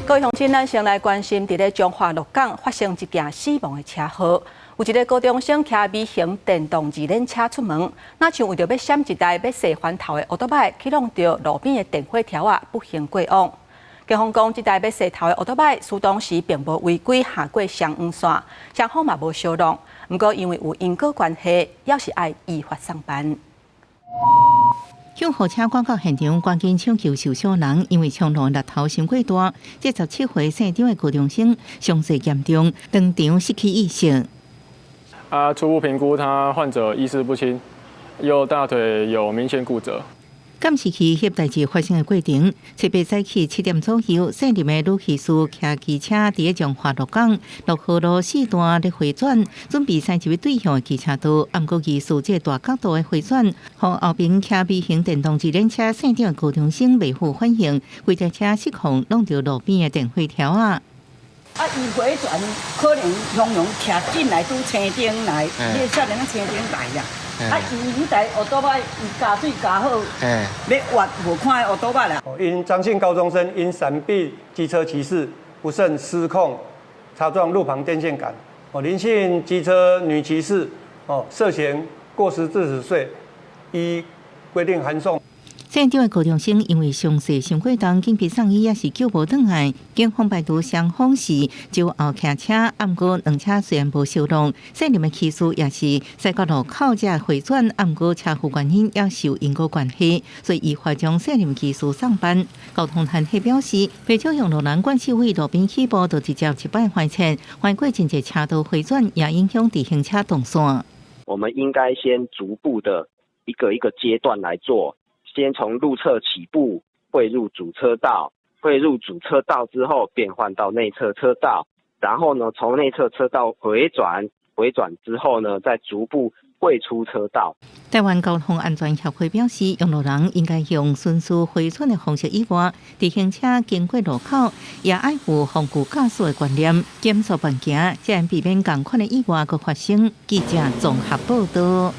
各位鄉親，咱先來關心，佇咧彰化鹿港發生一件死亡的車禍。有一个高中生騎微型電動二輪車出門，若像為著欲閃一台欲踅環頭的歐多擺，去挵著路邊的電火柱仔，不幸過往。警方講，這台欲踅頭的歐多擺，事當時並無違規行過雙黃線，雙方嘛無相挵。毋過因為有因果關係，猶是愛依法送辦。救護車趕到現場，趕緊搶救受傷人，因為衝路力頭傷過大，這17歲姓張的高中生傷勢嚴重，當場失去意識。啊，初步評估，他患者意識不清，右大腿有明顯骨折。監視器翕代誌發生的過程，七八早起7點左右，姓林的女騎士騎機車佇咧彰化鹿港六號路四段咧迴轉，準備駛入對向的機車道，毋過疑似這個大角度的迴轉，予後邊騎微型電動自輪車姓張的高中生袂赴反應，規台車失控，挵著路邊的電火柱仔。啊，伊迴轉可能雄雄騎進來拄青燈來，彼个少年仔青燈來啦。啊，伊彼台歐多擺，伊加水加好，欲越無看歐多擺啦。因張姓高中生因閃避機車騎士不慎失控，擦撞路旁電線桿。哦，林姓機車女騎士，哦，涉嫌過失致死罪，依規定函送。姓張的高中生因為傷勢傷過重，緊急送醫也是救無轉來。警方排除雙方是酒後騎車，毋過兩車雖然無相挵，姓林的騎士也是駛到路口才迴轉，毋過車禍原因也受因果關係，所以依法將姓林騎士送辦。交通團體表示，袂少用路人慣勢位路邊起步就直接一擺橫切，橫過真濟車道迴轉，也影響直行車動線。我們應該先逐步的一個一個階段來做。先從路側起步，匯入主車道，匯入主車道之後變換到內側車道，然後呢，從內側車道回轉，回轉之後呢，再逐步匯出車道。台灣交通安全協會表示，用路人應該用順序迴轉的方式以外，直行車經過路口也愛有防具駕駛的觀念，減速慢行，才能避免仝款的意外閣發生。記者綜合報道。